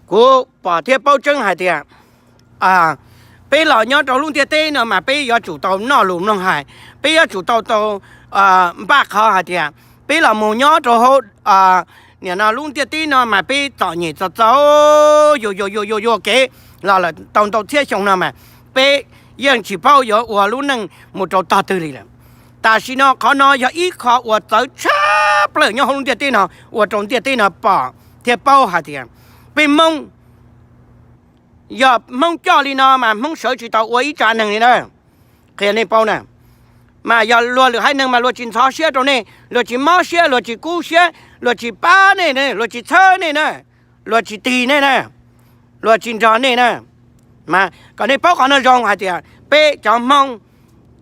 Kuv pom thiab paub tseeb hais tias peb los nyob rau lub ntiaj teb no mas peb yuav tsum tau noj lus mloog hais, peb yuav tsum tau tau npaj qhov hais tias peb los mus nyob rau hauv nim no lub ntiaj teb no mas peb txom nyem txom txaus, yuam yuam yuam yuam yuam kev los lawm tau ntau txhiab xyoo no mas peb yeej tsis paub yuav ua lub neej mus rau tog twg li lawm. Tam sim no qhov no yog ib qho uas txawv tshaj plaws nyob hauv lub ntiaj teb no ua rau ntiaj teb no pom thiab paub hais tias peb Hmoob, yog Hmoob coj li no mas Hmoob sawv tsis tau ua ib tsav neeg li na. Qhia nej paub na, mas yog luag lwm haiv neeg mas luag tsis ntxhov siab rau nej, luag tsis mob siab, luag tsis kub siab, luag tsis pab nej, luag tsis txhawb nej na, luag tsis tig nej na, luag tsis nrog nej na. Mas kom nej paub qhov no zoo hais tias peb cov Hmoob,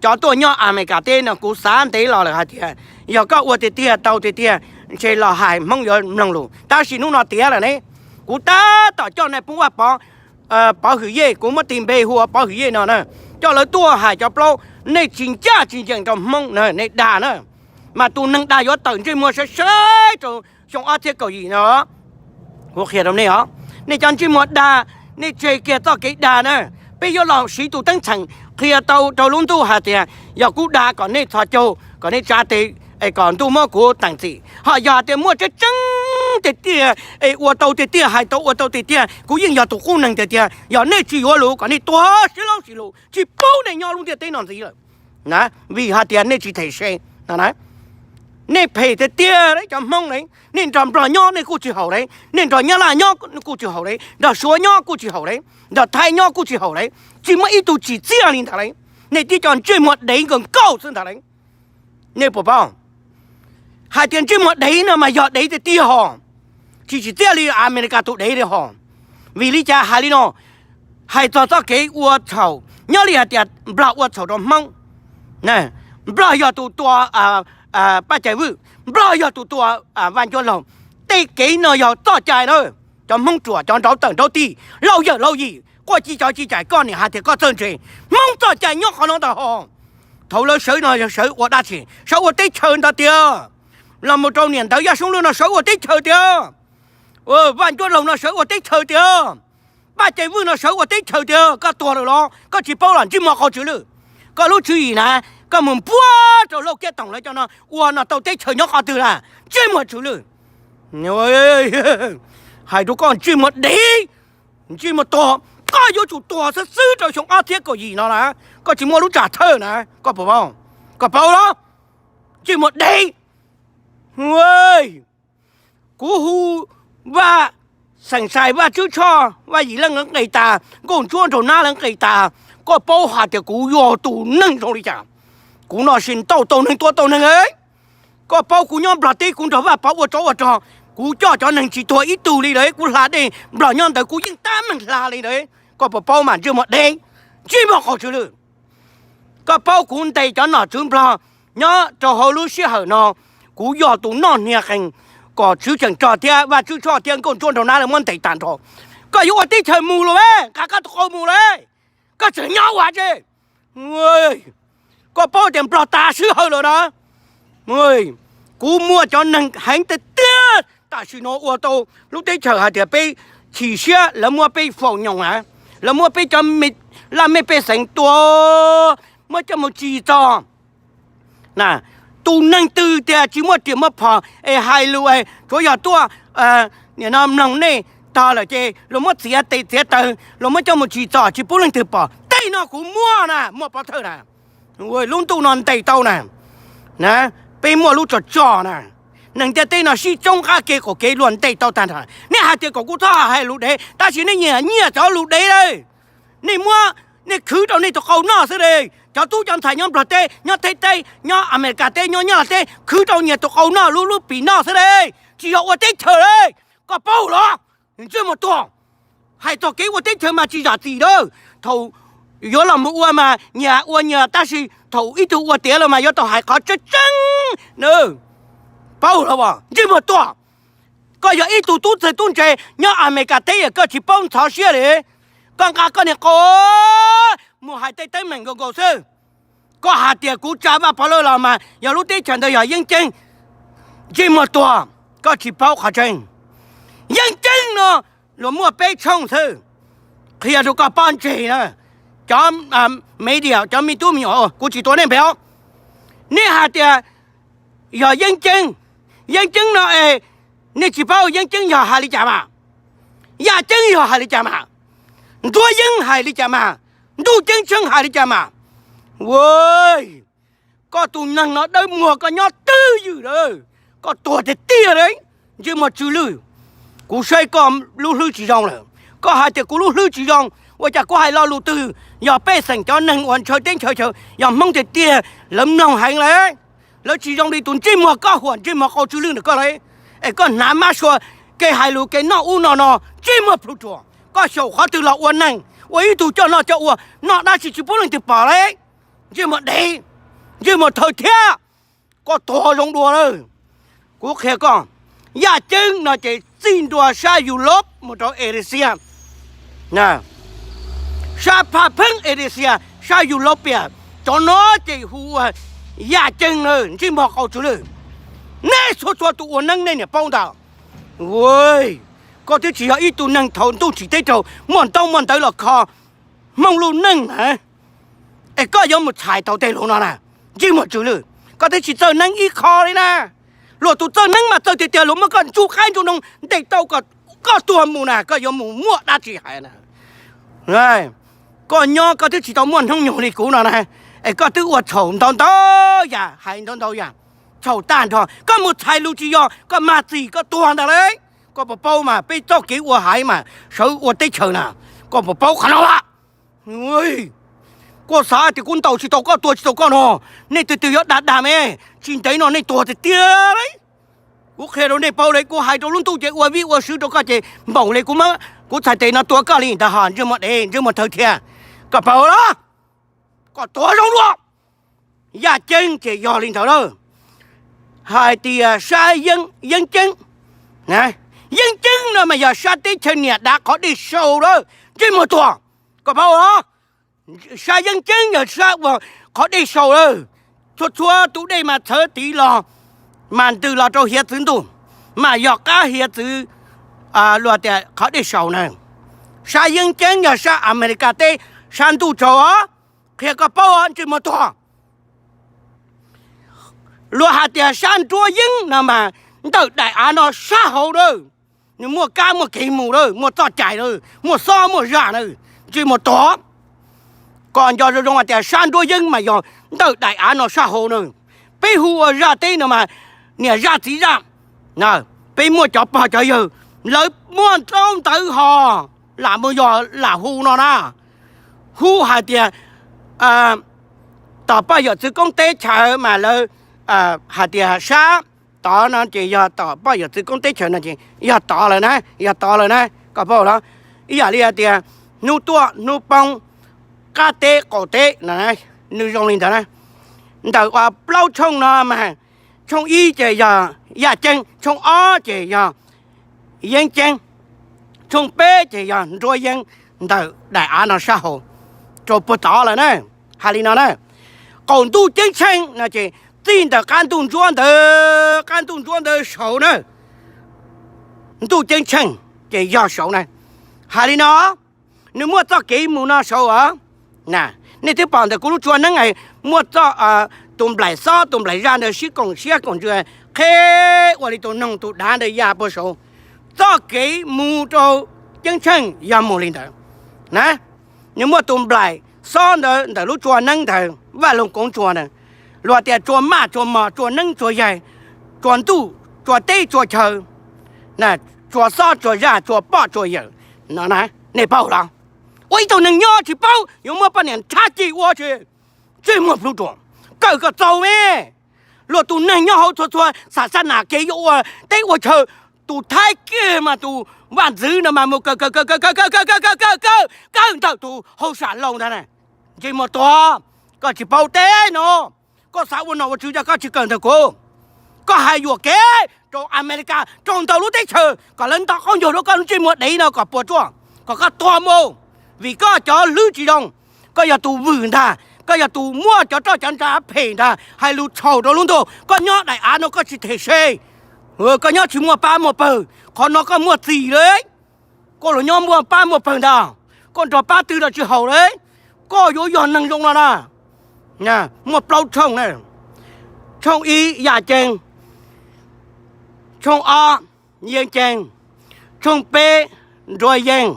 cov tuaj nyob Amelikas teb no kuv xav ntev los lawm hais tias yog koj ua tiag tiag tau tiag tiag ntshe los hais Hmoob yuav mloog lus, tab sis hnub no tiav lawm ne. Kuv tab tom coj nais phoo Vaj Pov, Pov Hwm Yej, kuv muab tis npe hu ua Pov Hwm Yej no na, coj lawv tuaj hais cov plaub, nej tsis ncaj tsis ncees rau Hmoob na, nej dag na. Mas tus neeg dag yuav tawm ntsej muag saib saib rau xyoo ob txhiab kaum yim no. Kuv qhia rau nej os, nej cov ntsej muag dag, nej tseg kiag txoj kev dag na. Peb yuav los siv tus teeb txheem qhia tau rau lub ntuj hais tias yog kuv dag kom nej txhos caug, kom nej tsa tes, es kom ntuj muab kuv teem txim. Ho yog hais tias muaj tseeb tseeb tiag tiag, es ua tau tiag tiag, hais tau ua tau tiag tiag, kuv yeej yog tus qub neeg tiag tiag. Yog nej tsis yuav lus kom nej tuag sib laub sis lus, tsis pub nej nyob lub ntiaj teb no ntxiv lawm. Vim hais tias nej tsis them se no. Nej phem tiag tiag cov Hmoob ne. Nej nrog Nplog nyob nej kuj tsis haum li, nej nrog Nyab Laj nyob kuj tsis haum li, nrog Suav nyob kuj tsis haum li, nrog Thaib nyob kuj tsis haum li, tsis muaj ib tug tsim txiaj li ntag li. Nej tib co ntsej muag dev nkaus nkaus xwb ntag li. Nej puas paub hais tias ntsej muag dev no mas yog dev tiag tiag hos, tsis tsim txiaj li Amelikas tus dev li hos. Vim li cas hais li no? Hais txog txoj kev ua txhaum, nyob li hais tias Nplog ua txhaum rau Hmoob, Nplog yog tus tua Paj Cai Vwj, Nplog yog tus tua Vaj Ncuab Laug. Tej kev no yog txoj cai na. Cov Hmoob ruam, cov nraud tawm nraud tig, laus yawm laus yim, quaj ci cov ci cais, koj niam hais tias koj txawj ntse. Hmoob txoj cai nyob qhov no ntag hos. Thaum lawv sawv no yog sawv ua dab tsi? Sawv ua teb chaws ntag tiag. Los mus rau niam ntawv Yaj Soob Lwj no sawv ua teb chaws tiag. Vaj Ncuab Laug no sawv ua teb chaws tiag. Paj Cai Vwj no sawv ua teb chaws tiag. Koj tuag lawm los koj tsis paub los ntsej muag qau tswv lwj? Koj lub tswv yim na, koj mus npuab rau Lauj Kiab Toom lawv cov no ua no tau teb chaws nyob qhov twg lawm? Ntsej muag tswv lwj. Hais rau koj ntsej muag dev, ntsej muag tuag, koj yuav tsum tuag xwb xwb rau xyoo ob txhiab kaum yim no na. Koj tsis muaj lub tsam thawj na, koj puas paub? Koj paub los? Ntsej muag dev. Kuv hu Vaj Xeem Xais, Vaj Tswb Tshoj, Vaj Yim Leej lawv nqis tas, Nkauj Ntsuab Nraug Nab lawv nqis tas, koj paub hais tias kuv yog tus neeg zoo li cas? Kuv no sis ntau tau neeg tua tau neeg. Koj paub kuv nyob Nplog teb kuv nrog Vaj Pov ua tsov ua rog, kuv coj cov neeg tsis tuag ib tug li lawm, kuv hla dej Nplog nyob ntawd kuv yeej tab meeg hla li lawm. Koj puas paub mas ntsej muag dev, ntsej muag qau tswv lwj? Koj paub kuv ntes cov nom tswv Nplog nyob rau hauv lub sij hawm no, kuv yog tus noj hnia qees kom Tswv Tseem Rog thiab Vaj Tswb Tshoj thiab Nkauj Ntsuab Nraug Nab lawv muab ntes tag nrho. Koj yuav ua teb chaws mus los, nqa koj tus qau mus lawm, koj tseem nyob ua tsi? Koj paub tias Nplog tas sij hawm lawm na. Kuv muaj cov neeg heev tiag tiag tam sim no ua tau lub teb chaws hais tias peb chim siab, lawv muab peb faus nyoos na, lawv muab peb cov laj mej pej xeem tua, muab coj mus tsim txom. Tus neeg twg tias tsis muaj riam muaj phom es hais lus es tsuav yog tuaj nim no mloog nej tog lawm ces luag muab txiav tes txiav taw, luag muab coj mus tsim txom tsis pub leej twg pom. Tej no kuv muaj na, muaj pov thawj na. Lub ntuj no ntes tau na. Peb muaj lub tso tso na. Neeg ntiaj teb no sib tsoob qab ke qaum kev luag ntes tau tag nrho. Nej hais tias kom kuv txhob hais lus dev, tab sis nej nyiam nyiaj cov lus dev lawm. Nej muab, nej khwv rau nej tus qau noj xwb li. Cov tub cov ntxhais nyob Nplog teb, nyob Thaib teb, nyob Amelikas teb, nyob Nyab Laj teb, khwv rau nyias tus qau noj, lub lub pim noj xwb li. Tsis yog ua teb chaws li. Koj paub los? Ntsej muag tuag. Hais txog kev ua teb chaws mas tsis zam txim lawm. Thaum yuav los mus ua mas nyias ua nyias, tab sis thaum ib tug ua tiav lawm mas yuav tau hais qhov tseeb tseeb na. Paub los? Ntsej muag tuag. Koj yog ib tug tub txawg tub ntse nyob Amelikas teb es koj tsis paub ntxhov siab li. Koj nqa koj niag qau mus hais tej teeb meem nkaus nkaus xwb. Koj hais tias kuv tsa Vaj Pov Lawj los mas yog lub teb chaws ntawd yog yeeb ceeb. Ntsej muag tuag, koj tsis paub qhov tseeb. Yeeb ceeb no luag muaj peb tshooj xwb, qhia rau koj pob ntseg na. Cov media, cov me tub me nyuam, kuv tsis tua nej npe os. Nej hais tias yog Yeeb Ceeb, Yeeb Ceeb no es nej tsis paub Yeeb Ceeb yog hais li cas mas, Yaj Ceeb yog hais li cas mas, Nruab Yeeb hais li cas mas, Ntuj Ceeb Tsheej hais li cas mas. Ua, koj tus neeg no dawb muag, koj nyob twj ywm lawm, koj tuag tiag tiag li, ntsej muag tsw lwj. Kuv saib koj lub hlwb tsis zoo lawm. Koj hais tias kuv lub hlwb tsis zoo, ua cas kuv hais lo lus twg? Yog pej xeem cov neeg uas ntshaw teb ntshaw chaw, yog Hmoob tiag tiag lawv mloog heev lawm. Lawv tsis zoo li tus ntsej muag koj huam ntsej muag qau tsw lwj ntawm koj lawm. Es koj hnav mab sua, kev hais lus kev noj ub no no, ntsej muag plhu ruam. Koj xyaum qhov twg los ua neeg, ua ib tug coj noj coj ua, noj dab tsi tsis pub leej twg pom li. Ntsej muag dev, ntsej muag thawj thiab, koj tuag zoo dua lawm. Kuv qhia koj, Yaj Ceeb no ces txij ntua sab Europe mus rau Asia, sab Phaj Pheeb Asia, sab Europe, cov no ces hu ua Yaj Ceeb na, ntsej muag qau tsw lwj. Nej txhua txhua tus ua neeb nej niam paub ntag. Koj twb tsis yog ib tug neeg thaum ntuj tsim teb raug muaj ntaub muaj ntawv los kho Hmoob lub neej na, es koj yuav mus txhais tau tej lus no na, ntsej muag tsw lwj. Koj twb tsis txawj neeb ib qho li na. Luag tus txawj neeb mas txawj tiag tiag, luag muab koj ntsuj qaib ntsuj noog ntes tau kom koj tuag mus na, koj yuav mus muaj dab tsi hais na. Koj nyob koj twb tsis tau muaj hnub nyoog li kuv no na, es koj twb ua txhaum ntau ntau yam, hais ntau ntau yam, txhaum tag nrho. Koj mus txhais lus tsis yog, koj mag txim koj tuag ntag lauj. Koj puas paub mas peb txoj kev ua haiv mas sawv ua teb chaws na, koj puas paub qhov no a? Koj xav tias kuv ntaus tsis tau koj, tua tsis tau koj no, nej twg twg yuav dag dag me, tsis ntev no nej tuag tiag tiag li. Kuv qhia rau nej paub li, kuv hais rau lub ntuj ces ua vij ua sw rau koj ces npaum li kuv, kuv txhais tes no tua koj li ntag hos, ntsej muag dev, ntsej muag thawj thiab. Koj paub los? Koj tuag zoo dua. Yaj Ceeb ces yog li ntawd lawm. Hais tias sab Yeeb Ceeb, Yeeb Ceeb no mas yog sab teb chaws niam dav qhov dej sau lawm, ntsej muag tuag. Koj paub los? Sab Yeeb Ceeb yog sab uas qhov dej sau lawm. Txhua txhua tus dej mas txhawv tid los, mas ntws los rau hiav txwv ntuj, mas yog qab hiav txwv, luag tias qhov dej sau na. Sab Yeeb Ceeb yog sab Amelikas teb, sab ntuj tsaus os. Qhia koj paub os, ntsej muag tuag. Luag hais tias sab Nruab Yeeb no mas ntawm daim av no sab hauv na, nws muaj kab muaj kev mus lawm, muaj txoj cai lawm, muaj xob muaj zaj na, ntsej muag tuag. Koj nco zoo zoo hais tias sab Nruab Yeeb mas yog ntawm daim av no sab hauv na. Peb hu ua zaj teb no mas niam zaj txiv zaj, peb muaj cov pog cov yawg, lawv muaj ntaub ntawv ho lam mus yog lam hu no na. Hu hais tias tom poj yawm txwv koob teb chaws mas lawv hais tias sab tod no ces yog tom poj yawm txwv koob teb chaws no ces yog tod lawm na, yog tod lawm na, koj paub los? Ib yam li hais tias hnub tuaj hnub poob, qab teb qaum teb no, nws zoo li ntawd na. Ntawm uas plaub tshooj no mas tshooj ib ces yog Yaj Ceeb, tshooj ob ces yog Yeeb Ceeb, tshooj peb ces yog Nruab Yeeb, ntawm daim av no sab hauv rau puag tod lawm na. Hais li no na, qaum ntuj ceeb tsheej no ces txij ntawm qab ntuj ntsuab ntawd, qab ntuj ntsuab ntawd saud na, ntuj ceeb tsheej ces yog saud na. Hais li no, nws muaj txoj kev mus no saud os. Nej twb pom ntawm kuv lub tsua neeb muaj txoj, tus nplaim xob tus nplaim zaj ntawd sib koom siab koom ntsws qheb ua li tus noog tus dav ntawd ya puag saud. Txoj kev mus rau ceeb tsheej yog mus li ntawd na. Nws muaj tus nplaim xob ntawd ntawm lub tsua neeb ntawd, Vaj Loog Koob Tsua ntawd, luag tias tsua maj tsua mos tsua neeb tsua yaig, tsua ntuj tsua teb tsua chaw, tsua xob tsua zaj tsua poj tsua yawm no na. Nej paub los? Ua ib tug neeg nyob tsis paub, yuav muab poj niam nrhab ci ua tsi? Ntsej muag plhu ruam, kawm kom txaus me. Luag tus neeg nyob hauv txhua txhua xam xab nam kev yuav ua teb ua chaw, tus Thaib kiag mas tus vaj ntxwv no mas mus kawm kawm kawm kawm kawm kawm kawm kawm kawm kawm kawm kawm ntawm tus hauj sam laus ntag na. Ntsej muag tuag, koj tsis paub teb no, koj xav ua nom ua tswv cas koj tsis kawm ntawm kuv? Koj hais yuam kev rau Amelikas, rau ntau lub teb chaws kom lawv nto qaub ncaug rau koj lub ntsej muag dev no kom puas tsuaj, kom koj tuag mus, vim koj cov hlwb tsis zoo. Koj yog tus vwm ntag, koj yog tus muaj cov roj cov ntsa phem ntag, hais lus txhaum rau lub ntuj. Koj nyob daim av no koj tsis them se, koj nyob tsis muaj pab muaj pawg, qhov no koj muaj txim lawm. koj los nyob muaj pab muaj pawg ntag, koj nrog pab twg los tsis haum li, koj yuav yog neeg zoo no na. Muaj plaub tshooj na, tshooj ib yaj ceeb, tshooj ob yeeb ceeb, tshooj peb nruab yeeb.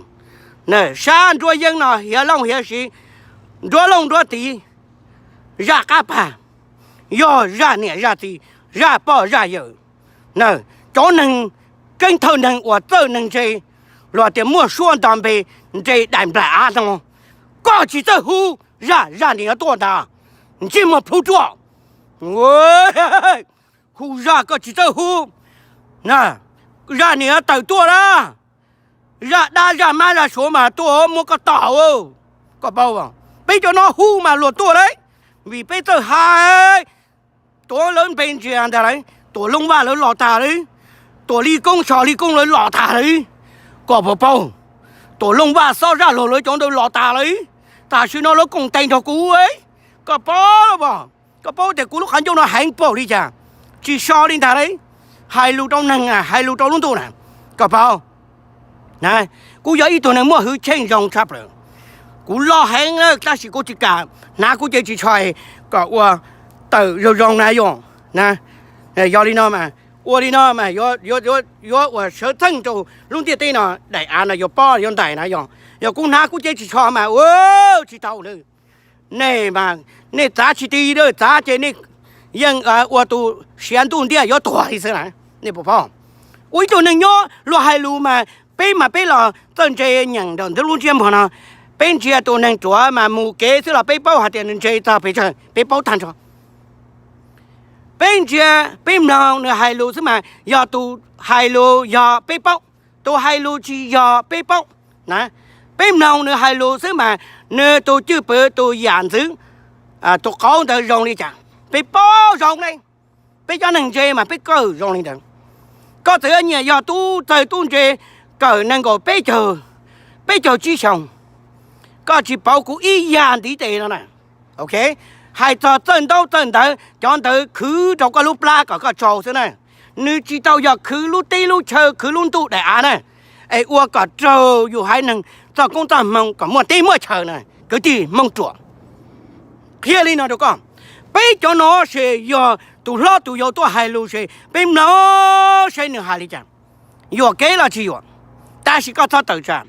Sab nruab yeeb no hiav looj hiav siv, nruab looj nruab tid, zaj qab pag, yog zaj niam zaj txiv, zaj poj zaj yawm. Cov neeg keeb thawj neeg uas txawj neeg ntse, luag tias muaj suab nto npe, nres daim nplaim av no, koj tsis txawj hu, zaj zaj niam yuav tuaj ntag, ntsej muag plhu ruaj. Hu zaj koj tsis txawj hu, zaj niam yuav tawm tuaj na. Zaj dab zaj mab zaj suav mas tuaj muab koj tom. Koj paub, peb cov no hu mas luag tuaj lauj, vim peb txawj hais. Tuav lawv npe ntsia ntag lauj, Tuam Looj Vaj lawv los tag lauj, Tuam Lij Koob Soj Lij Koob lawv los tag lauj. Koj puas paub, Tuam Looj Vaj Xob Zaj Laug lawv cov ntawd los tag lauj. Tam sim no lawv koom tes nrog kuv. Koj paub los, koj paub tias kuv lub qhov ncauj no heev npaum li cas, tsis so li ntag lauj. Hais lus rau neeg, hais lus rau lub ntuj na, koj paub. Kuv yog ib tug neeg muaj hwj chim zoo tshaj plaws, kuv loj heev na tab sis kuv tsis kam hnav kuv cev ris tsho kom ua tawm zoo zoo na yom. Yog li no mas, ua li no mas yuav ua sawv txheej rau lub ntiaj teb no, daim av no yuav pob yuav ntais na yom. Yog kuv hnav kuv cev ris tsho mas ua tsis tau na. Nej mas nej txav tsis ti, txav ces nej yeej ua tus siav ntuj ntiaj yuav tuag li xwb na. Nej puas paub, ua ib tug neeg nyob luag hais lus mas peb mas peb los txawj ntse nyeem ntawm ntawm lub ntsiab muag no, peb ntsia tus neeg ruam mas mus kev xwb los peb paub hais tias nws ntse txog pes tsawg, peb paub tag nrho. Peb ntsia, peb mloog nws hais lus xwb mas yog tus hais lus yog peb paub, tus hais lus tsis yog peb paub na. Peb mloog nws hais lus xwb mas nws tus cwj pwm tus yam ntxwv, tus qauv ntawd zoo li cas peb paub zoo ne. Peb cov neeg ntse mas peb kawm zoo li ntawd. Koj txawm yuav nyiam yog tub txawg tub ntse, kawm nees nkaum peb caug, peb caug tsib xyoos, koj tsis pauv kuv ib yam ntiv tes no na. Ok, hais txog txawj ntaub txawj ntawv, cov ntawd khwv rau koj lub plab kom koj tsau xwb na. Nws tsis tau yog khwv lub teb lub chaw, khwv lub ntuj daim av na, es ua kom raug yus haiv neeg txoj koob txoj hmoo kom muaj teb muaj chaw na, kwv tij Hmoob ruam. Qhia li no rau koj, peb cov no ces yog tus hlob tus yau tuaj hais lus ces peb mloog saib nws hais li cas, yuam kev los tsis yuam, tab sis koj txhob tawm tsam,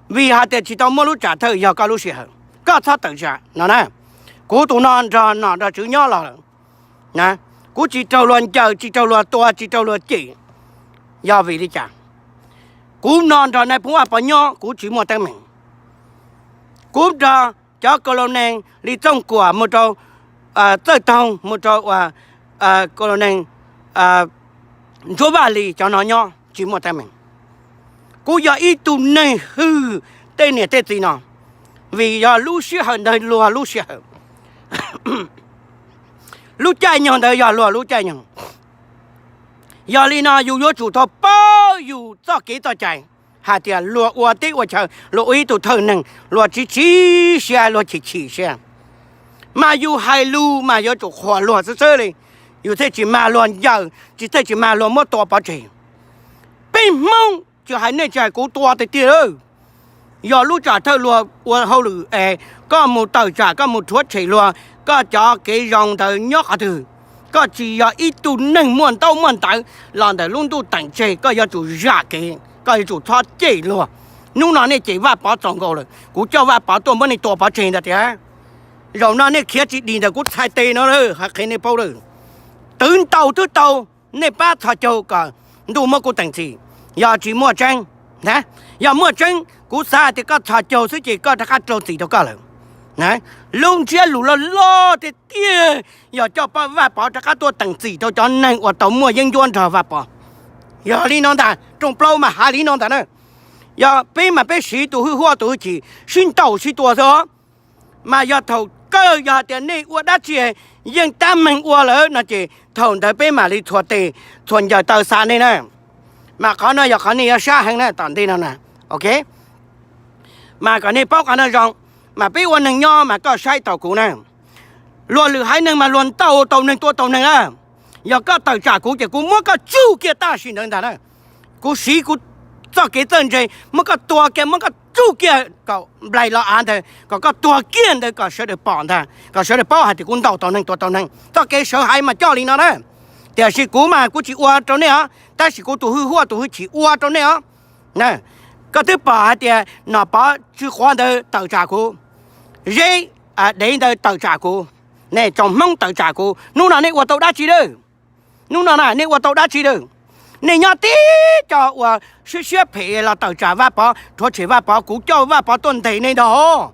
vim hais tias tsis tau muaj lub tsam thawj yog koj lub sij hawm, koj txhob tawm tsam no na. Kuv tus no nrog nom nrog tswv nyob los lawm, kuv tsis raug luag ncaws, tsis raug luag tua, tsis raug luag cem. Yog vim li cas? Kuv no nrog nais phoo Vaj Pov nyob kuv tsis muaj teeb meem. Kuv nrog cov kos los nees li Txooj Kuam mus rau Txawj Toog mus rau uas kos los nees Ntsuab Vaj Lis cov no nyob tsis muaj teeb meem. Kuv yog ib tug neeg hwm tej niam tej txiv no, vim yog lub sij hawm ntawd luag lub sij hawm, lub caij nyoog ntawd yog luag lub caij nyoog. Yog li no yus yuav tsum tau paub yus txoj kev txoj cai, hais tias luag ua teb ua chaw, luag ua ib tug thawj neeg, luag tsis tsim siab, luag chim chim siab, mas yus hais lus mas yuav tsum qhuas luag xwb xwb li. Yus thiaj tsis mag luag ncaws, tsis thiaj tsis mag luag muab tua pov tseg. Peb Hmoob, tsis hais nej tsis hais kuv tua tiag tiag lawm. Yog lub tsam thawj luag ua hauj lwm es koj mus tawm tsam, koj mus rhuav tshem luag, koj cov kev zoo ntawd nyob qhov twg? Koj tsis yog ib tug neeg muaj ntaub muaj ntawv los ntawm lub ntuj teem tseg, koj yuav tsum zam kev, koj yuav tsum txhob cem luag. Hnub no nej cem Vaj Pov txaus nkaus lawm, kuv coj Vaj Pov tuaj muab nej tua pov tseg ntag tiag. Zaum no nej khiav tsis dim ntawm kuv txhais tes no lawm, hais qhia nej paub lawm. Twv ntau twb tau, nej pab txhos caug kom ntuj muab kuv teem txim. Yog tsis muaj tseeb, yog muaj tseeb kuv xav tias koj txhos caug xwb ces koj rov qab raug txim rau koj lawm. Lub ntsiab lus loj loj tiag tiag yog coj Vaj Pov rov qab tuaj teem txim rau cov neeg uas tau muaj yeeb ncuab nrog Vaj Pov. Yog li no ntag, rooj plaub mas hais li no ntag na. Yog peb mas peb siv tus hwj huaj tus hwj chim sib ntaus sib tua xwb os. Mas yog thaum kawg yog tias nej ua dab tsi yeej tab meeg ua lawm no ces thaum ntawd peb mam li txhua tes txhua ncaws taw xa nej na. Mas qhov no yog qhov nej yuav sab heev na tom ntej no na. Ok, mas kom nej paub qhov no zoo, mas peb ua neeg nyob mas koj saib taus kuv na. Luag lwm haiv neeg mas luag ntaus tau neeg tua tau neeg na. Yog koj tawm tsam kuv ces kuv muab koj tsug kiag tam sim ntawd ntag na. Kuv siv kuv txoj kev txawj ntse, muab koj tua kiag, muab koj tsuj kiag kom nplaig los av ntawd, kom koj tuag kiag ntawd kom sawv daws pom ntag, kom sawv daws paub hais tias kuv ntaus tau neeg, tua tau neeg. Txoj kev sawv haiv mas coj li no na. Tiam sis kuv mas kuv tsis ua rau nej os, tab sis kuv tus hwj huaj tus hwj chim ua rau nej os. Koj twb pom hais tias Nom Pov Tswv Quav ntawd tawm tsam kuv, Zeb Dev ntawd tawm tsam kuv, nej tsoom Hmoob tawm tsam kuv, hnub no nej ua tau dab tsi lawm? Hnub no na nej ua tau dab tsi lawm? Nej nyob tib co uas siab siab phem los tawm tsam Vaj Pov, rhuav tshem Vaj Pov, kuv coj Vaj Pov tuaj ntes nej ntag hos.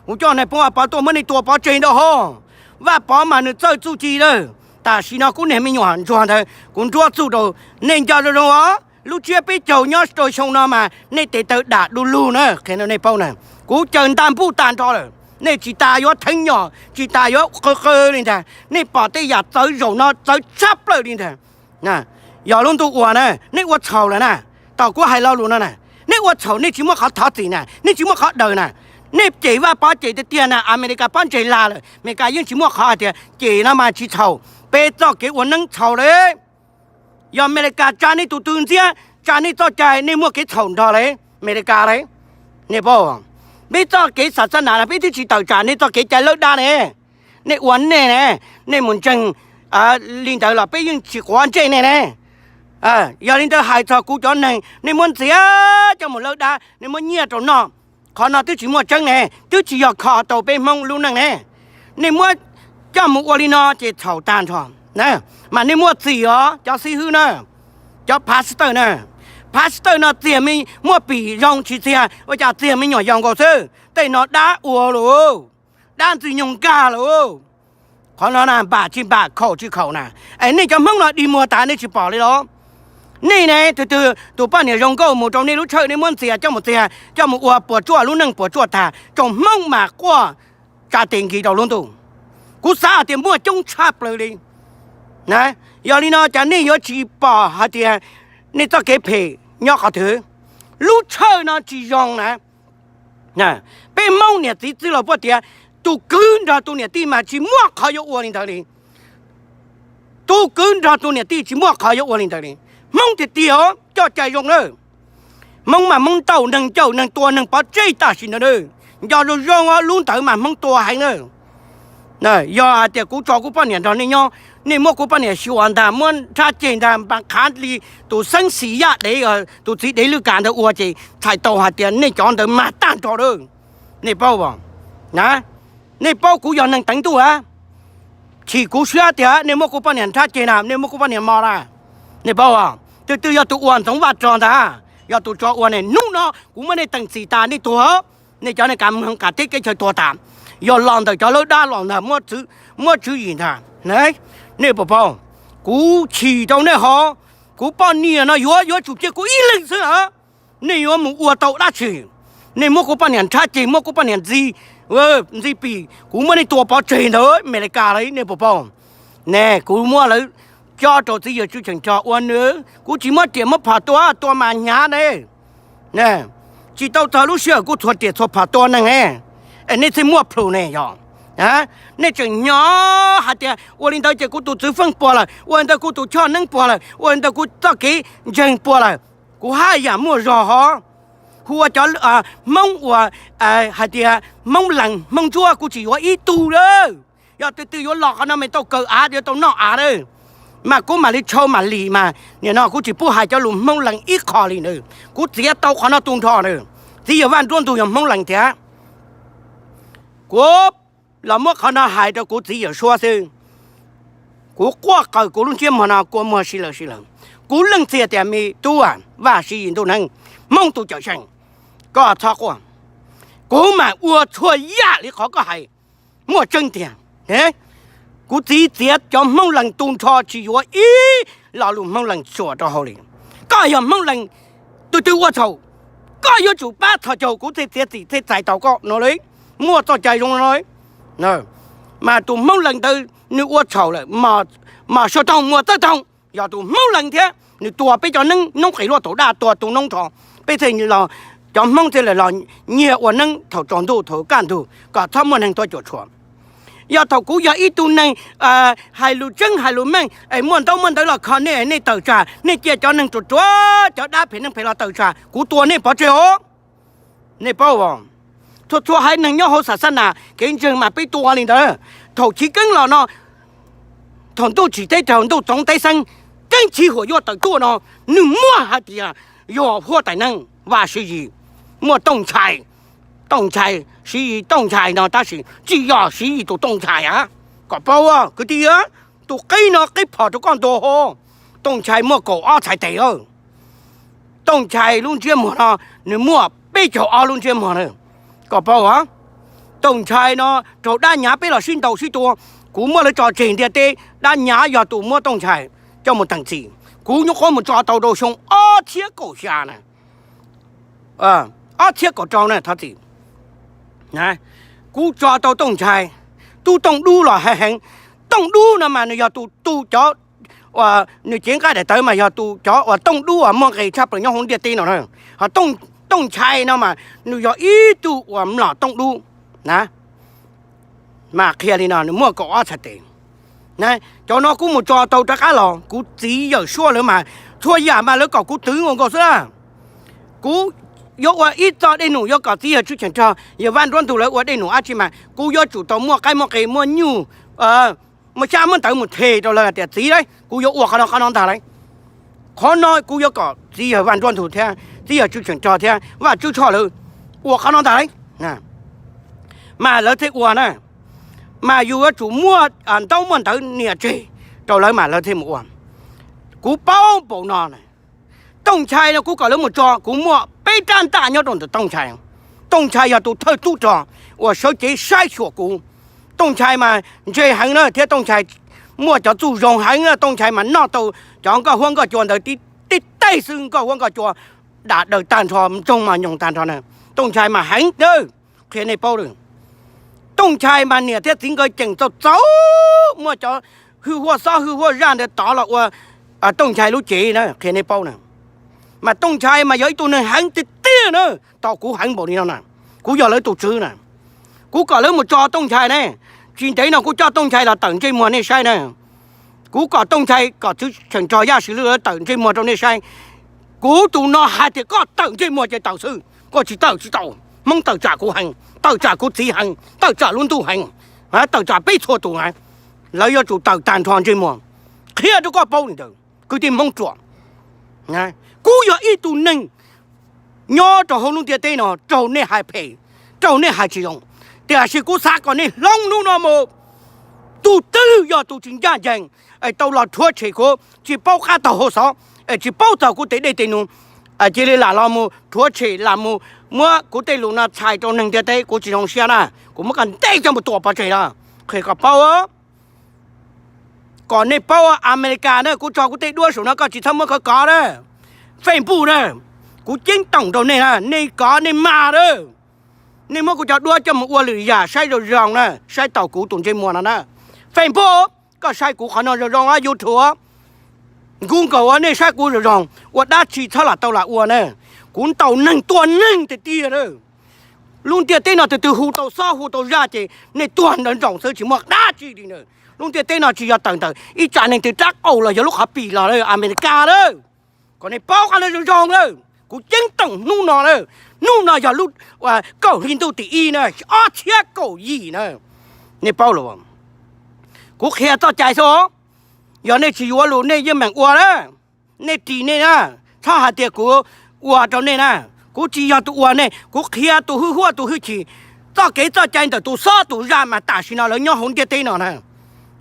Kuv coj nais phoo Vaj Pov tuaj muab nej tua pov tseg ntag hos. Vaj Pov mas nws txawj txuj ci lawm. Tam sim no kuv niag me nyuam ntsuag ntawd kuv nruab txuj rau nej nco zoo zoo os. Lub tsiab peb caug nyob rau xyoo no mas nej tes taw dam du lug na, qhia rau nej paub na. Kuv caws nta npuj tag nrho lawm, nej tsis tas yuav theeb nyom, tsis tas yuav qw qw li ntag. Nej pom tej yam txawv zaum no txawv tshaj plaws li ntag. Yog lub ntuj uas na nej ua txhaum lawm na, tau kuv hais lo lus no na, nej ua txhaum nej tsis muaj qhov thov txim na, nej tsis muaj qhov daws na. Nej cem Vaj Pov cem tiag tiag na, Amelikas pob ntseg lag lawm, Amelikas yeej tsis muaj qhov hais tias cem no mas tsis txhaum. Peb txoj kev ua neeb txhaum lawm. Yog Amelikas tsa nej tus twg ntxiab, tsa nej txoj cai, nej muaj kev txhaum nrog li Amelikas li. Nej paub, peb txoj kev xav xav nas no peb twb tsis tawm tsam nej txoj kev cai lawb dab ne. Nej ua nej ne, nej mus ntseeg li ntawd los peb yeej tsis quav ntsej nej ne. Yog li ntawd hais txog kuv cov neeg, nej muab ntxias coj mus lawb dab, nej muab nyiaj rau noj, qhov no twb tsis muaj tseeb ne, twb tsis yog kho tau peb Hmoob lub neej ne. Nej muab coj mus ua li no ces txhaum tag nrho. Mas nej muaj txim os cov xib hwb na, cov pastor na. Pastor no txiag me, muaj pim zoo tsis txiag, ua cas txiag me nyuam yaus nkaus xwb. Tej no dab ua lauj, dab ntxwg nyoog nkag lauj. Qhov no na npam tsis npam, khaum tsis khaum na. Es nej cov Hmoob no dig muag tas nej tsis pom li los? Nej ne, tus twg tus poj niam zoo nkauj mus rau nej lub tshawj nej muab ntxias coj mus txiag coj mus ua puas tsuaj lub neej puas tsuaj tag, tsoom Hmoob mas quaj tsa tes nkis rau lub ntuj. Kuv xav hais tias muaj coob tshaj plaws li. Yog li no cas nej yuav tsis pom hais tias nej txoj kev phem nyob qhov twg? Lub tshawj no tsis zoo na. Peb Hmoob niam txiv txwj laug puag tias tus kwv nrog tus niam tij mas tsis muaj qhov yuav ua li ntawd li. Tus kwv nrog tus niam tij tsis muaj qhov yuav ua li ntawd li. Hmoob tiag tiag os, coj cai zoo na. Hmoob mas Hmoob ntaus neeg, cawm neeg, tua neeg pov tseg tam sim ntawd na. Nco zoo zoo os, lub ntawd mas Hmoob tua heev na. Yog hais tias kuv tso kuv poj niam nrog nej nyob, nej muab kuv poj niam xyuas ntag, muab nrhab ceg ntag, npas qhav li tus xeeb xis yaj dev, tus txiv dev lwj kam ntawd ua ces txhais tau hais tias nej cov ntawd mag tag nrho lawm. Nej paub, nej paub kuv yog neeg teev ntuj a, chim kuv siab tias nej muab kuv poj niam nrhab ceg na, nej muab kuv poj niam mos na. Nej paub, twb twb yog tus ua Ntxoov Vaj Rog ntag, yog tus tso ua ne. Hnub no kuv muab nej teem txim tas nej tuag, nej cov nej kav mus qav teb kev chaw tuag tas. Yog los ntawm cov lawb dab los ntag, muab tswv yim ntag. Nej puas paub, kuv chim rau nej hov. Kuv poj niam no yuav yuav tsum cia kuv ib leeg xwb lawm. Nej yuav mus ua tau dab tsi? Nej muab kuv poj niam nrhab ceg, muab kuv poj niam ntxi, ntxi pim, kuv muab nej tua pov tseg ntawd Amelikas lawm, nej puas paub? Ne, kuv muab lawv cob rau txiv yawg Tswv Cheem Rog ua nws, kuv tsis muab riam muab phom tua, tua mas hnyav ne. Tsis tau txog lub sij hawm kuj txhua riam txhua phom tua neeg ne. Es nej thiaj muaj plhus ne yog? Nej tseem nyob hais tias ua li ntawd ces kuv tus txwv feej puas lawm, ua li ntawd kuv tus choj neeb puas lawm, ua li ntawd kuv txoj kev ntseeg puas lawm. Kuv haj yam muaj zog hov. Hu ua cov Hmoob uas hais tias Hmoob Lees Hmoob Ntsuab kuv tsis yuav ib tug lawm. Yog twg twg yuav los qhov no mas tau kaw av, yuav tau noj av lawm. Mas kuv mam li tshau mam lim mas nim no kuv tsis pub hais cov lus Hmoob Lees ib qho li na. Kuv txiav tau qhov no tu nrho na. Txiv yawg Vaj Nruab Ntug yog Hmoob Lees thiab. Kuv los muab qhov no hais rau kuv txiv yawm suab xwb. Kuv quaj qawm kuv lub ntsiab muag no kua muag si lawm si lawm. Kuv leej txiv tias me tub, Vaj Siv Yis Ntuj Neeb, Hmoob tus cawm seej, koj txhob quaj. Kuv mam ua txhua yam li qhov koj hais, muaj tseeb tiag. Kuv txiv txiav cov Hmoob Lees tu nrho tsis yuav ib lo lus Hmoob Lees tsuam rau hauv li. Koj yog Hmoob Lees, tus twg ua txhaum, koj yuav tsum pab txhos caug kuv thiaj txiav txim thiaj txais tau koj no li. Muaj txoj cai zoo no li. Mas tus Hmoob Lees ntawd nws ua txhaum lawm, mos sua toog muas txawj toog, yog tus Hmoob Lees thiab nws tua peb cov neeb noob qes luaj taug daj tua tu noob nrho, peb thiaj los, cov Hmoob thiaj li los nyiag ua neeb thaum tsaus ntuj thaum kaj ntug kom txhob muaj neeg tuaj cuam tshuam. Yog thaum kuv yog ib tug neeg hais lus tseeb hais lus meej es muaj ntaub muaj ntawv los kho nej, nej tawm tsam, nej cia cov neeg ruam ruam, cov dab phem neeg phem los tawm tsam, kuv tua nej pov tseg os. Nej paub, txhua txhua haiv neeg nyob hauv xav xab nas kev ntseeg mas peb tua li ntawd. Thaum chiv keeb los no, thaum ntuj tsim teb raug ntuj txoov teb xeeb, keeb chiv huam yuaj tawm tuaj no, nws muaj hais tias yog huab tais neeg Vaj Siv Yis, muaj Tooj Nchai. Tooj Nchai, Siv Yis Tooj Nchai no tab sis tsis yog Siv Yis tus Tooj Nchai a. Kom paub kwv tij, tus qib no qib phom rau koj ntua hov. Tooj Nchai muaj kaum ob txhais tes. Tooj Nchai lub ntsiab muag no nws muaj peb caug ob lub ntsiab muag na. Kom paub, Tooj Nchai no raug dab nyav peb los sib ntaus sib tua, kuv muab lawv tso tseg ntiaj teb, dab nyav yog tus muab Tooj Nchai coj mus teem txim. Kuv nyuam qhuav mus tso tau rau xyoo ob txhiab kaum xya na, ob txhiab kaum rau na, thov txim. Kuv tso tau Tooj Nchai, tub Tooj Dub los heev heev. Tooj Dub no mas nws yog tus tu cov uas nws cev nqaij daim tawv mas yog tus cov uas Tooj Dub uas muaj nqis tshaj plaws nyob hauv ntiaj teb no na. Ho Tooj Nchai no mas nws yog ib tug uas mlom Tooj Dub na. Mas qhia li no, nws muaj kaum ob txhais tes. Cov no kuv mus tso tau rov qab los, kuv txiv yawm suab lawv mas txhua yam mas lawv kom kuv twv nkaus nkaus xwb na. Kuv yuav ua ib txoj dej num, yuav kom txiv yawg Tswb Cheem Rog, yawg Vaj Nruab Ntug lawv ua dej num dab tsi mas kuv yuav tsum tau muaj qaib muaj qe, muaj nyuj, muaj xyab muaj ntawv mus them rau lawv hais tias txiv lauj, kuv yuav ua qhov no qhov no ntag lauj. Qhov no kuv yuav kom txiv yawg Vaj Nruab Ntug thiab txiv yawg Tswb Cheem Rog thiab Vaj Tswb Tshoj lawv ua qhov no ntag lauj. Mas lawv thiaj ua na. Mas yus yuav tsum muaj ntaub muaj ntawv nias tseg rau lawv mas lawv thiaj mus ua. Kuv paub npaum no na. Tooj Nchai no kuv kom lawv mus tso, kuv muaj peb rab ntaj nyob rau ntawm Tooj Nchai. Tooj Nchai yog tus thawj tub rog uas sawv cev saib xyuas kuv. Tooj Nchai mas ntse heev na thiab Tooj Nchai muaj cov txuj zoo heev na. Tooj Nchai mas noj tau cov nkoj huab nkoj cua ntawd tib teg xwb, nkoj huab nkoj cua dam daws tag nrho, ntsoog mas nyoos tag nrho na. Tooj Nchai mas heev na, qhia nej paub lawm. Tooj Nchai mas niam thiab txiv nkawd ceem txaus txaus, muaj cov hwj huaj xob hwj huaj zaj ntawd tod los ua Tooj Nchai lub cev na, qhia nej paub na. Mas Tooj Nchai mas yog ib tug neeg heev tiag tiag na, tau kuv heev npaum li no na, kuv yog lawv tus tswv na. Kuv kom lawv mus tso Tooj Nchai ne, tsis ntev no kuv coj Tooj Nchai los tawm ntsej muag nej saib na. Kuv kom Tooj Nchai kom Tswb Cheem Rog Yaj Swm Lwj lawv tawm ntsej muag rau nej saib. Kuv tus no hais tias koj tawm ntsej muag ces tawm xwb, koj tsis tawm tsis tau. Hmoob tawm tsam kuv heev, tawm tsam kuv txiv heev, tawm tsam lub ntuj heev, tawm tsam peb txhua tus na. Lawv yuav tsum tawm tag nrho ntsej muag, qhia rau koj paub li ntawd kwv tij Hmoob ruam. Kuv yog ib tug neeg nyob rau hauv lub ntiaj teb no raug nej hais phem, raug nej hais tsis zoo, tiam sis kuv xav kom nej hloov hnub no mus. Tus twg yog tus tsis ncaj ncees es tau los rhuav tshem kuv, tsis paub qab taug hauv xov, es tsis paub txog kuv tes dej tes num, cia li lam los mus rhuav tshem, lam mus muab kuv tej lus no txhais rau neeg ntiaj teb, kuv tsis zoo siab na, kuv muab koj ntes coj mus tua pov tseg na. Qhia kom paub, kom nej paub, Amelikas na, kuv tso kuv tej duab saum no koj tsis txhob muab khawb kov na. Facebook na, kuv ceeb toom rau nej na, nej kov nej mas na. Nej muab kuv cov duab coj mus ua lwm yam, saib zoo zoo na, saib taus kuv tus ntsej muag no na. Facebook, koj saib kuv qhov no zoo zoo, YouTube, Google, nej saib kuv zoo zoo, ua dab tsi txhob lam tau lam ua na. Kuv ntaus neeg tua neeg tiag tiag na. Lub ntiaj teb no tus twg hu tau xob hu tau zaj ces nej tuag nrawm nroos xwb, tsis muaj dab tsi li na. Lub ntiaj teb no tsis yog tawm ntawm ib tsam neeg twg rab qau los yog lub qhov pim los na, Amelikas na. Kom nej paub qhov no zoo zoo na. Kuv ceeb toom hnub no na. Hnub no yog lub kaum hli ntuj tim ib na, ob txhiab kaum yim na. Nej paub los, kuv qhia txoj cai xwb. Yog nej tsis yuav lus nej yeej meem ua na. Nej ris nej na, txhob hais tias kuv ua rau nej na. Kuv tsis yog tus ua nej, kuv qhia tus hwj huaj tus hwj chim, txoj kev txoj cai ntawm tus xob tus zaj mas tam sim no lawv nyob hauv ntiaj teb no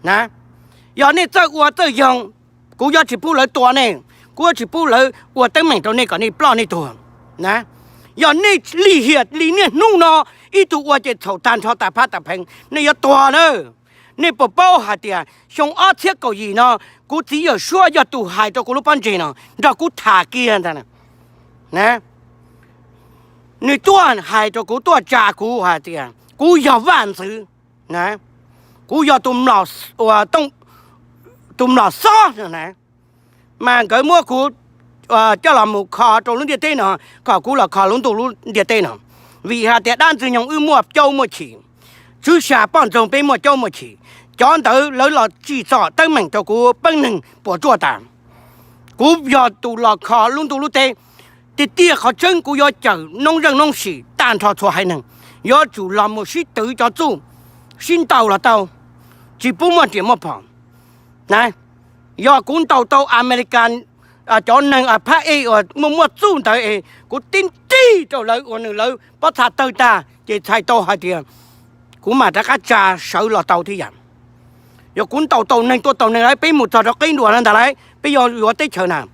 na. Yog nej txawj ua txawj yoog, kuv yuav tsis pub lawv tua nej, kuv yuav tsis pub lawv ua teeb meem rau nej kom nej ploj nej tuag. Yog nej lim hiam li niaj hnub no, ib tug ua ces txhaum tag nrho tas phab tas pheev, nej yuav tuag na. Nej puas paub hais tias xyoo ob txhiab kaum yim no, kuv txiv Yawm Suab yog tus hais rau kuv lub pob ntseg no nrog kuv tham kiag ntag. Nws tuaj hais rau kuv, tuaj tsa kuv hais tias kuv yog vaj ntxwv, kuv yog tus mlom xob na. Mas nkawd muab kuv coj los mus kho rau lub ntiaj teb no, kom kuv los kho lub ntuj lub ntiaj teb no, vim hais tias dab ntxwg nyoog wb muaj caub muaj chim. tswv xya poj ntxoog peb muaj caub muaj chim, cov ntawd lawv los tsim txom teeb meem rau kuv peeb neeg puas tsuaj tas. Kuv yog tus los kho lub ntuj lub teb, tiag tiag qhov tseeb kuv yuav cawm noob zeej noob sim tag nrho txhua haiv neeg, yuav tsum los mus sib twv cov txuj, sib ntaus los tau, tsis pub muaj riam muaj phom. Na, yog kuv ntaus tau Amelikas cov neeg phab ej uas muaj muaj txuj ntawd es kuv tib nrig rau lawv ua nws lawv pob txha tawg tag ces txhais tau hais tias kuv mam rov qab tsa sawv los tau thiab yam. Yog kuv ntaus tau neeg tua tau neeg lawm peb mus txog rau qeb duas no ntag lauj, peb yuav yuav teb chaws na.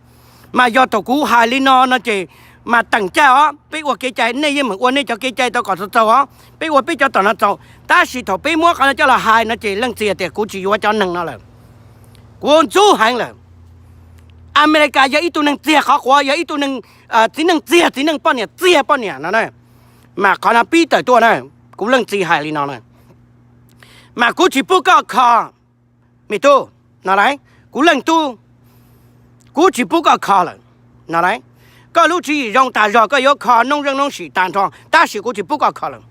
Mas yog thaum kuv hais li no no ces mas teem caij os, peb ua kev cai nej yeej meem ua nej cov kev cai tau kom txaus txaus os, peb ua peb cov tom no txaus. Tab sis thaum peb muab qhov no coj los hais no ces leej txiv tias kuv tsis yuav cov neeg no lawm, kuv ntxub heev lawm. Amelikas yog ib tug neeg txiag qhov quav, yog ib tug neeg txiv neej txiag txiv neej poj niam txiag poj niam no na. Mas qhov no pib tawm tuaj na, kuv leej txiv hais li no na. Mas kuv tsis pub koj kho, me tub, no lauj, kuv leej tub, kuv tsis pub koj kho lawm, no lauj. Koj lub tswv yim zoo tas zog koj yuav kho noob zeej noob sim tag nrho tab sis kuv tsis pub koj kho lawm.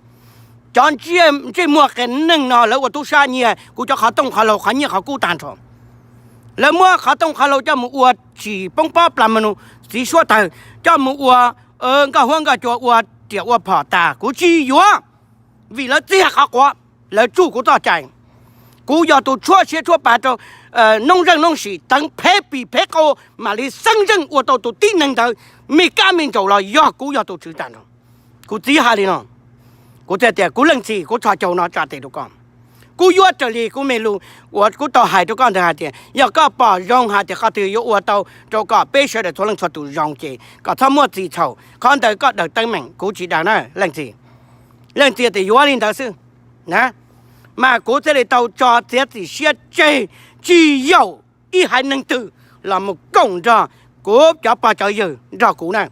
Cov ntsej muag qias neeg no lawv ua tub sab nyiag kuv cov qhov tooj qhov hlau qhov nyiaj qhov kub tag nrho. Lawv muab qhov tooj qhov hlau coj mus ua tsis poob pob plas mos nus txiv suab tawg, coj mus ua nkoj huab nkoj cua ua riam ua phom tas kuv tsis yuav. Vim lawv txiag qhov quav, lawv tsuj kuv txoj cai. Kuv yog tus tshuab siab tshuab pa rau noob zeej noob sim teev phev pis phev qau mam li xeeb zeej ua tau tus tib neeg ntawd, me kab me ntsaum los yog kuv yog tus tswv tag nrho. Kuv txiv hais li no, kuv thiaj tias kuv leej txiv kuv txhos caug no tsa tes rau koj. Kuv yuav raws li kuv me lus uas kuv tau hais rau koj ntawd hais tias yog koj pom zoo hais tias qhov twg yuav ua tau rau kom peb sawv daws txhua leej txhua tus zoo ces kom txhob muaj txim txhaum, qhov ntawd koj daws teeb meem kuv tsis daws na leej txiv. Leej txiv tias yuav li ntawd xwb na. Mas kuv thiaj li tau tso txiav txim siab tseg tsis yaum ib haiv neeg twg los mus koom nrog kuv cov pog cov yawg nrog kuv na.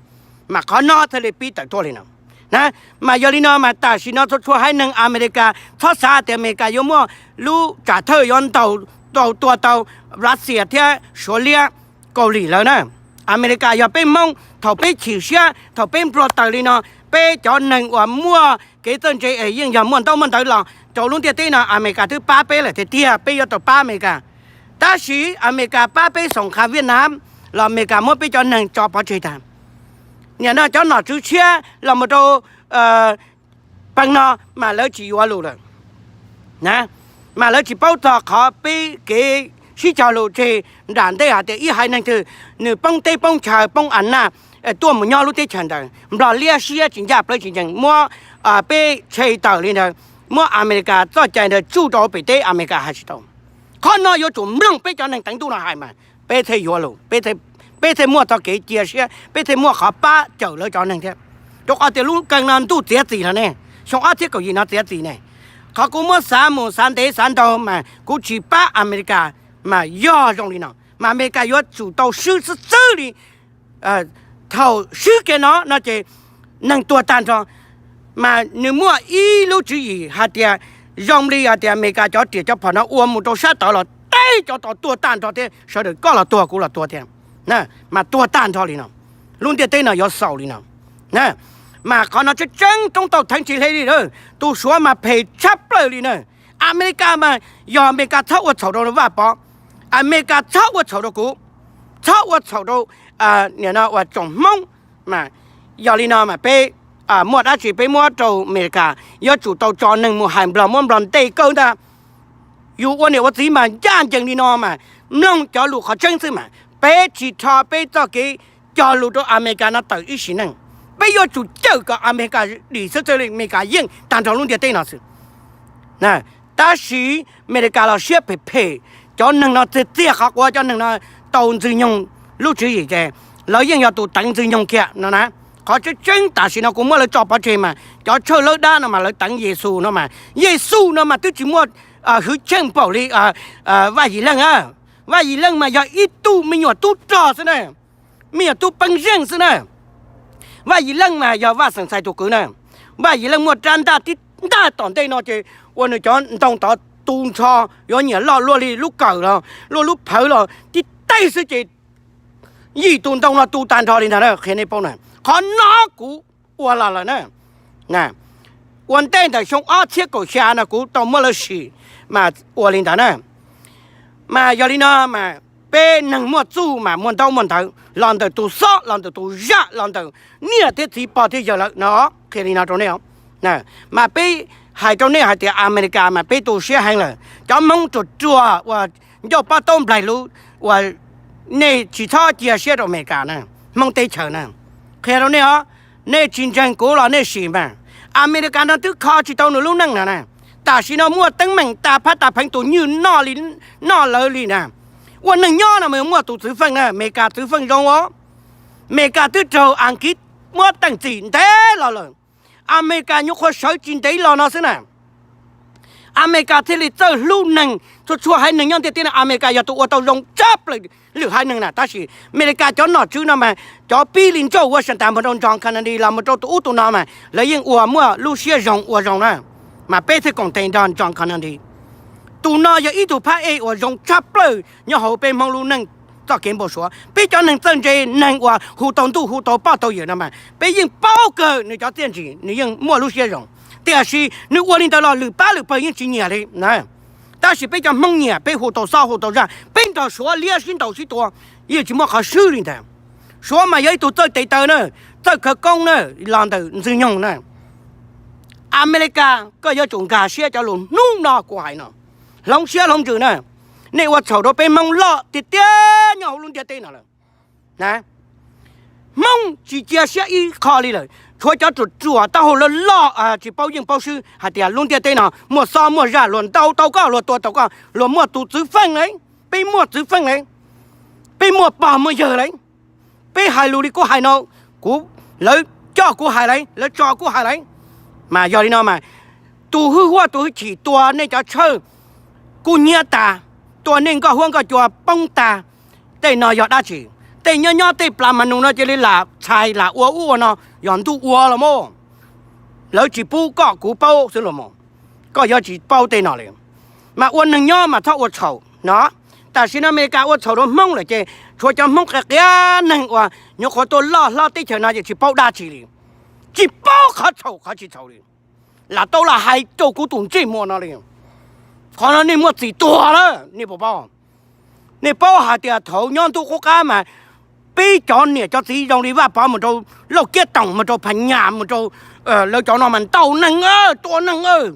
Mas qhov no thiaj li pib tawm tuaj li no na. Mas yog li no mas tam sim no txhua txhua haiv neeg Amelikas txhob xav tias Amelikas yuav muaj lub tsam thawj yuav ntaus tau tua tau Russia thiab Suav liab Kaus lim lawm na. Amelikas yog peb Hmoob, thaum peb chim siab thaum peb npluag taws li no, peb cov neeg uas muaj kev txawj ntse es yeej yog muaj ntaub muaj ntawv los rau lub ntiaj teb no Amelikas twb pab peb lawm tiag tiag, peb yuav tau pab Amelikas. Tab sis Amelikas pab peb xoom qha Viaj Nam los Amelikas muab peb cov neeg tso pov tseg tag. Niam no cov nom tswv tshiab los mus rau peb no mas lawv tsis yuav lus lawm. Mas lawv tsis paub txog qhov peb kev sib cog lus tseg nram ntej hais tias ib haiv neeg twg nws poob teb poob chaw poob a naj tuaj mus nyob lub teb chaws ntawd, Nplog liab siab tsis ncaj plawv tsis ncees muab peb tshem tawm li ntawd, muab Amelikas txoj cai ntawd tsuj rau pem teb Amelikas hais tsis tau. Qhov no yuav tsum mloog peb cov neeg teev ntuj no hais mas peb thiaj yuav lus, peb thiaj muaj txoj kev cia siab, peb thiaj muaj qhov pab cawm lawv cov neeg thiab. Rau qhov tias lub keeb no ntuj txiav txim lawm ne, xyoo ob txhiab kaum yim no txiav txim ne. Qhov kuv muab xav mus xav ntev xav ntau mas kuv tsis pab Amelikas mas yog zoo li no, mas Amelikas yuav tsum tau swb xwb xwb li. Thaum swb kiag no no ces neeg tuag tag nrho. Mas nws muaj ib lub tswv yim hais tias zoo li hais tias Amelikas cov riam cov phom no ua mus rau sab tod los teb cov tod tuag tag nrho thiab, sawv daws koj los tuag kuv los tuag thiab, mas tuag tag nrho li no. Lub ntiaj teb no yuav xaus li no. Mas qhov no tseeb tseeb roob tau theev tsis hle li lawm, tus Suav mas phem tshaj plaws li na. Amelikas mas yog Amelikas txhob ua txhaum rau Vaj Pov, Amelikas txhob ua txhaum rau kuv, txhob ua txhaum rau nim no uas tsoom Hmoob. Mas yog li no mas peb muaj dab tsi peb muab rau Amelikas, yuav tsum tau tso neeg mus hais Nplog muab Nplog ntes kawg ntag. Yus ua niam ua txiv mas ncaj ncees li no mas mloog cov lus qhov tseeb xwb mas peb tsis rho peb txoj kev cog lus rau Amelikas no tawm ib sim neej. Peb yuav tsum cawm kom Amelikas dim xwb txawj li Amelikas yeej tag nrho lub ntiaj teb no xwb. Tab sis Amelikas los siab phem phem, cov neeg no txiag txiag qhov quav, cov neeg no tau Ntxwg Nyoog lub tswv yim ces lawv yeej yog tus teev Ntxwg Nyoog kiag no na. Qhov tseeb tseeb tam sim no kuv muab lawv tso pov tseg mas cov tshawj lawv dab no mas lawv teev Yexus no mas, Yexus no mas twb tsis muaj hwj chim npaum li Vaj Yim Leej. Vaj Yim Leej mas yog ib tug me nyuam tub rog xwb na, me nyuam tub peeb zeej xwb na. Vaj Yim Leej mas yog Vaj Xeem Txhais tus kwv na. Vaj Yim Leej muaj rab ntaj tib ntaj tom ntej no ces ua nws cov ntoo tod tu nrho, yuav nyiam loj luaj li lub kawm los luaj lub phawv los tib teg xwb ces yim tus ntoo no tu tag nrho li ntag na, qhia nej paub na. Qhov no kuv ua los lawm na. ua ntej ntawm xyoo ob txhiab kaum xya no kuv tau muab lawv sim mas ua li ntawd na. Mas yog li no mas peb neeg muaj txuj mas muaj ntaub muaj ntawv los ntawm tus xob los ntawm tus zaj los ntawm niam thiab txiv pog thiab yawg lawm no. Qhia li no rau nej, mas peb hais rau nej hais tias Amelikas mas peb tu siab heev lawm. Cov Hmoob ruam ruam uas ncauj pob taub nplaig lub uas nej tsis txhob cia siab rau Amelikas na, Hmoob teb chaws na. Qhia rau nej os, nej tsis ntseeg kuv los nej sim mas, Amelikas no twb kho tsis tau nws lub neej no na. Tam sim no muaj teeb meem tas phab tas pheev tus nywj noj li, noj lawv li na. Ua neeg nyob no mas muaj tus txwv feej na, Amelikas txwv feej zoo os. Amelikas twb raug Askiv muab teej txim ntev los lawm. Amelikas nyuam qhuav sawv tsis ntev los no xwb na, Amelikas thiaj li txawj hlub neeg, txhua txhua haiv neeg nyob ntiaj teb no Amelikas yog tus ua tau zoo tshaj plaws lwm haiv neeg na. Tab sis Amelikas cov nom tswv no mas cov pib li George Washington mus rau John Kennedy los mus rau tus ub tus no mas lawv yeej ua muaj lub siab zoo ua zoo na. Mas peb thiaj koom tes nrog John Kennedy. Tus no yog ib tug phab ej uas zoo tshaj plaws nyob hauv peb Hmoob lub neej txoj kev npau suav. Peb cov neeg txawj ntse, neeg uas hu tau ntuj hu tau poj tau yawm no mas peb yeej paub kawg nws cov txiaj ntsim, nws yeej muaj lub siab zoo. Tiam sis nws ua li ntawd los lwm pab lwm pawg yeej tsis nyiam li na. Tab sis peb cov Hmoob nyiam, peb hu tau xob hu tau zaj, peb nrog Suav liab sib ntaus sib tua, yeej tsis muaj qhov swb li ntawd. Suav mas yog ib tug txawj tes taw na, txawj khawv koob na, los ntawm Ntxwg Nyoog na. Amelikas, koj yuav tsum nkag siab cov lus hnub no kuv hais no, hloov siab hloov ntsws na. Nej ua txhaum rau peb Hmoob loj tiag tiag nyob hauv lub ntiaj teb no lawm. Hmoob tsis cia siab ib qho li lawm, tshuav cov ruam ruam taub hau loj loj tsis paub yeej paub swb hais tias lub ntiaj teb no muaj xob muaj zaj, luag ntaus tau koj, luag tua tau koj, luag muaj tus txwv feej lawm, peb muaj txwv feej lawm, peb muaj pog muaj yawg lawm. Peb hais lus li kuv hais no, kuv, lawv coj kuv hais lawm, lawv tso kuv hais lawm. Mas yog li no mas tus hwj huam tus hwj chim tua nej cov tshawj kub hnyiab tas, tua nej nkoj huab nkoj cua poob tas, tej no yog dab tsi? Tej nyob nyob tej plas mas nus no cia li lam txhais lam ua ub ua no, yog ntuj ua los mas. Lawv tsis pub koj kuv paub xwb los mas, koj yuav tsis paub tej no li. Mas ua neeg nyob mas txhob ua txhaum no. Tam sim no Amelikas ua txhaum rau Hmoob lawm ces tshuav cov Hmoob qias qias neeg uas nyuam qhuav tuaj loj hlob teb chaws no ces tsis paub dab tsi li, tsis paub qhov txhaum qhov tsis txhaum li. Lam tau lam hais rau kuv tus ntsej muag no li. Qhov no nej muaj txim tuag lawm nej puas paub? Nej paub hais tias thaum nyob ntuj qub qab mas peb cov niam cov txiv zoo li Vaj Pov mus rau Lauj Kiab Toom mus rau Phas Nyas mus rau lawv cov no mas ntaus neeg, tua neeg,